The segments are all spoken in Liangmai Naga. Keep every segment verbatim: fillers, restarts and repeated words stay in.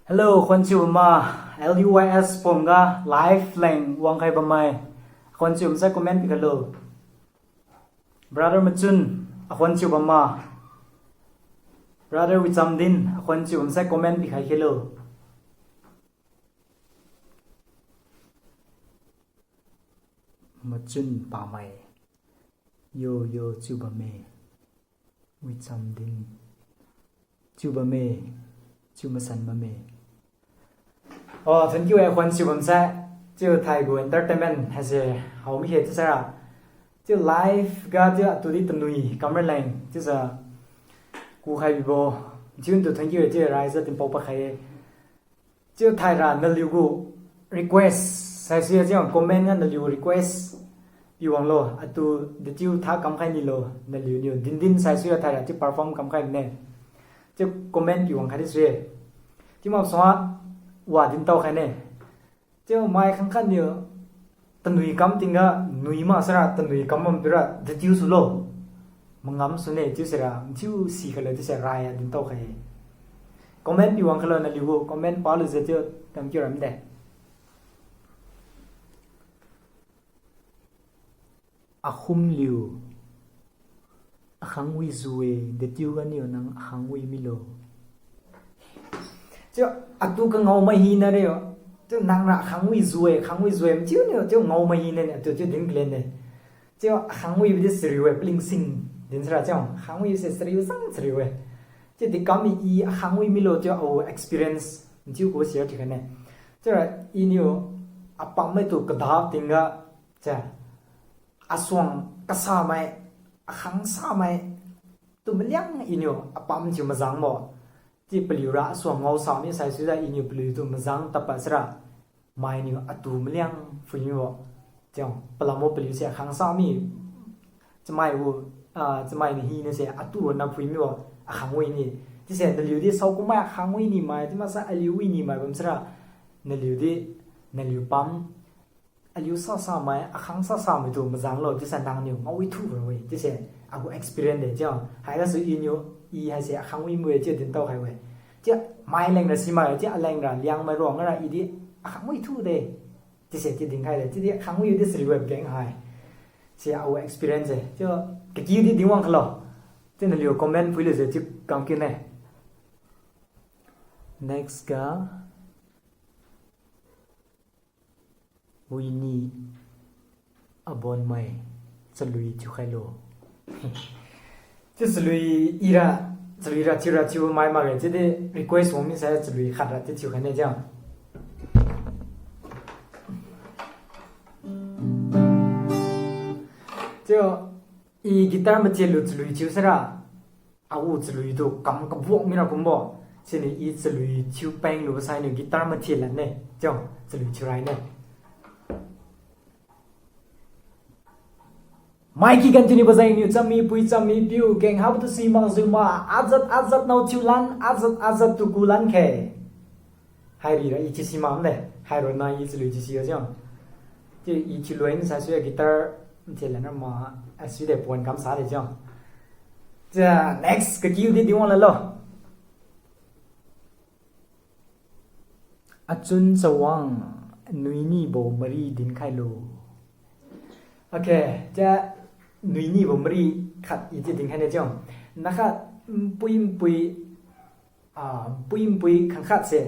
Hello, khuanchiu ma, L U Y S pumga live leng wangkhai bammai. Khuanchiu masai comment pikhailo. Brother Machun, akhuanchiu bamma. Brother Wichamdin, akhuanchiu bamsai comment pikhai khelo. Machun pamai. Yo, yo, chiu bamme. Wichamdin. Chiu bamme. Chiu masan bamme. Oh, thank you, eh, khuanchiu bamsai. Chiu thaigu entertainment haise hao mikhe chiusai ra. Chiu live ga chiu atudi tanui kamra leng chiujiu kukhai bibo. Chiu tu thank you, eh, chiu raisa tinpao pakhai-e. Chiu thaira naliugu request saisuiya chiu comment ga naliu request piwanglo, atu dechiu tha kamkhai nilo, naliuniu dindin saisuiya thaira chiu perform kamkhai mine. Chiu comment piwang khaidi sui-e. Chiu masuangga wa dintao khaine. Chiu mai khangkhat niu tanui kam tingga nui maksara tanui kam bam piura dechiu sulo. Mangam sune chiusai ra, chiu si khailo chiusai rai a dintao khai. Comment piwang khailo naliugu comment palujiu chiu thank you ramde. Akhum liu. Akhangwi ju-e, dechiu ganiu nang akhangwi milo. Chiu atu kangao mai hina re-o. Chiu nangra akhangwi ju-e, akhangwi ju-e, chiuniu, chiu ngao mai hina ne, atu chiu din kalen ne. Chiu akhangwibo di chariu-e, palingsing din sara chiu, akhangwi se chariu sang chariu-e. Chiu dekam i akhangwi milo chiu au experience, chiu ku share thiu khaine. Chiura iniu apam maitu kada tingga, chiu asuang kasamai, akhang samai, tu maliang iniu apam thiu majangbo. Chi paliura asuang ngao sami saisuijiu iniu paliutu majang tadpad sara, mainiu atu maliang phuimibo. Chiu palambo paliu se akhang sami, chamai gu, ah, chamai nahina se atu ronna phuimibo, akhangwi ni. Chiuse naliu di saokummai akhangwi ni mai, chiu maksai aliu wi ni mai bam sara, naliu di, naliu pam, aliu sasa mai, akhang sasa maitu majanglo, chiusai nangniu ngaowi thu ra-e, chiuse agu experience de, chiu. Haigasu iniu, i haise akhangwi mi-e, chiu dintao khai-e. Chiu mai lengra simai, chiu alengra Liangmai ruangra i di akhangwi thu de. Chiuse chiu dinkhai de, chiudi akhangwi di chariu-e keng hai. Si agu experience e, chiu kakiu di dinwang khalo. Chiu naliu comment phuilujiu chiu kam kiu ne. Next ga, Winnie Abonmai, chalui thiukhailo. Chiu chalui ira, chalui ra thiura thiu mai makge, chiudi request wang misai chalui khat ra chiu thiukhaine chiu. Chiu, i guitar mathilu chalui thiu saira, agu chalui tu kam kabuak mira kumbo. Siniu i chalui thiu peng lubo sainiu guitar mathi lanne. Chiu, chalui thiu raine. Mai kigan tiniu bajengniu chammi pui chammi piu keng habo tu si makjiu ma, ajat ajat nao thiu lan, ajat ajat tu ku lan khe. Hairira i thiu si makde, haironna i chalui thiu si-e chiu. Chiu i thiu loi ni saisuiya guitar, chiu lanra ma, asuide pon kam sade chiu. Chiu next kakiu di dinwang lalo. Achun Chawang, nuinibo mari dinkhailo. Okay, chiu nuinibo mari khat i chiu dinkhaine chiu. Nakhat npui npui, ah, npui npui khangkhat se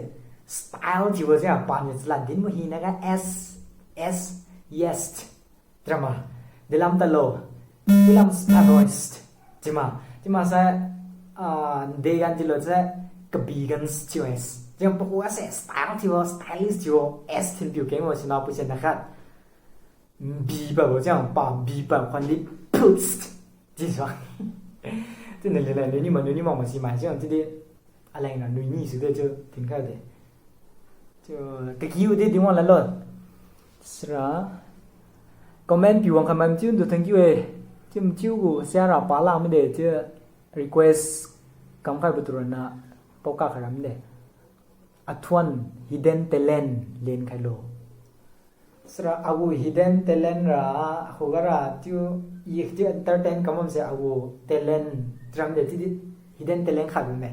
style thiubo chiu paniu chalad dinbo hinaga S, S, yes. Chiura ma, delam tadlo, puilam style voice. Chiuma, chiuma sai, ah, nde gan tilo sai, kabi gan thiu S. Chiu paku ase style thiubo, stylist thiubo, S thinpiu kengbo sina pui se nakhat. Nbi pabo chiu, pa nbi pa khuan di, putst. Chiujiu. Chiu nalilai, nuini ma, nuini ma ma simai chiu, chiudi. Alengra nuini sude chiu, thinkhaide. Chiu, kakiu di dinwang lalo. Sira. Comment piwang khamai mathiu tu thank you e. Chiu mathiu gu siara palan mide chiu request kamkhaibo turonna paokak khaira mide. Athuan hidden talent lenkhailo. Sira agu hidden talent ra, akhugara chiu, i chiu entertain kam bamse agu talent ram de chiudi hidden talent khat bamme.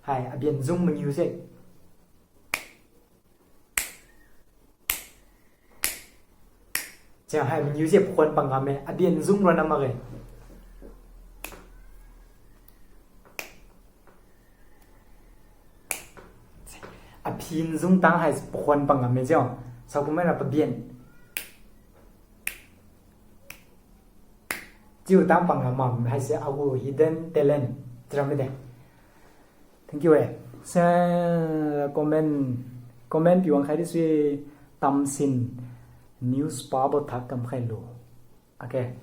Hai, abian jung mangiu se. Hai meniu se pakhuan pangam me, abian zung ronna makge. Aphin zung tang hai pakhuan pangam me chiu. Saokum maira pabian. Chiu tang pangam ma haise agu hidden talent. Chiura mide. Thank you e. Se comment, comment piwang khai di sui Tamsin news pabo thak kamkhai lu. Okay.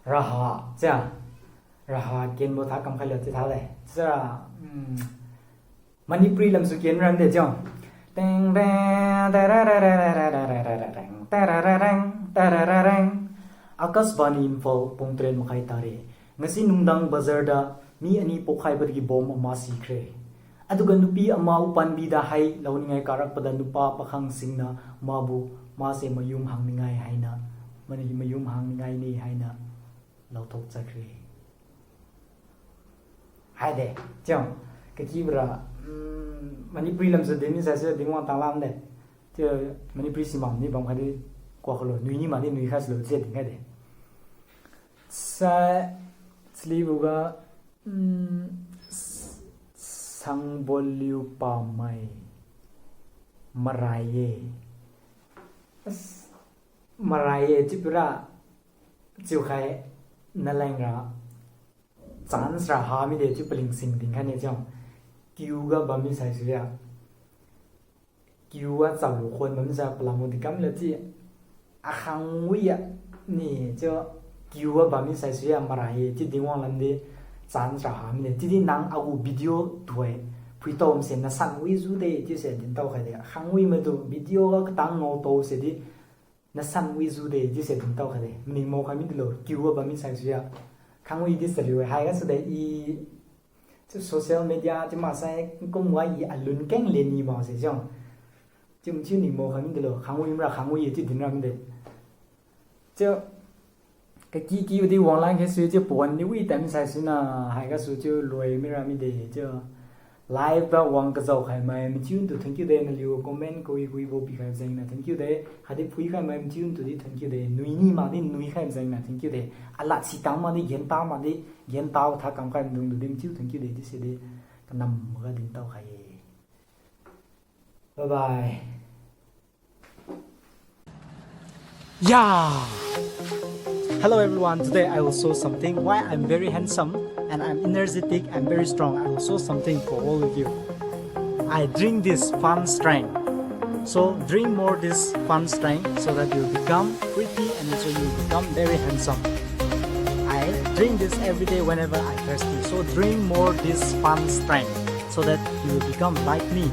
Raha, chia. Raha kenbo thak kamkhai lu chi thale. Chia, mm, Manipuri lamsu ken rande chiu. Teng, teng, tarararararararareng, tararareng, tararareng. Akashvani Imphal, pung taren makhai tare. Ngasi nungdang bazar da mi ani pokhaibo dagi bom ama sikhre. Aduga nupi ama upanbi da hai laoningai karakpada nupa pakhang singna mabu mase mayum hangningai haina, mani mayum hangningai ni haina laothok chakre. Haide, chiu, kakibra, mm, Manipuri lamsu din mi saise dingwang tanglam de. Chiu, Manipuri simam ni bam khaidi, kwa khalo, nui ni mani nui khaisulo, chiu dinkhai de. Sa, chilibuga, mm, s-, sangboliu pamai, marai ye. As, marai ye, chipura, chiukhai, nalengra, chance ra ha mide chiu paling sing dinkhai ne chiu. Kiu ga bammi saisuia. Kiu ga chalu khon bammi sa palambo di kam le chi. Akhangwi a ni chiu kiu ga bammi saisuia marai ye chiu dingwang lamdi chance ra ha mide. Chiudi nang agu video thoi phuitom se nasan wijiu de chiu se dintao khaide. Akhangwi maitu video ga katang ngaoto se di nasan wijiu de chiu se dintao khaide. Maningmao khai mi dilo kiu ga bammi saisuia. Khangwi di chariu-e haiga sude i chiu social media chiu maksai kumga i alun keng leni mak se chiu. Chiu chiu ningmao khai mi dilo khangwi mira khangwi chiu dinra mide. Chiu kaky kiu di wanglan khaisui chiu pawan di wi tam saisuna haigasu chiu loi mira mide chiu. Live ga wang kazao khaimai mathiu ntu thank you de, naliu comment kawi kawibo pikhai jengniu thank you de, khatdi phuikhai mai mathiu ntu di thank you de, nui ni makdi nuikhai jengniu thank you de, alad sitang makdi gentao makdi gentao tha kamkhai maidung tu di mathiu thank you de chiu se di kanamga dintao khai ye. Bye bye. Yeah! Hello everyone, today I will show something why I'm very handsome and I'm energetic and very strong. I will show something for all of you. I drink this fun strength. So drink more this fun strength so that you become pretty and also you become very handsome. I drink this every day whenever I thirsty. So drink more this fun strength so that you will become like me.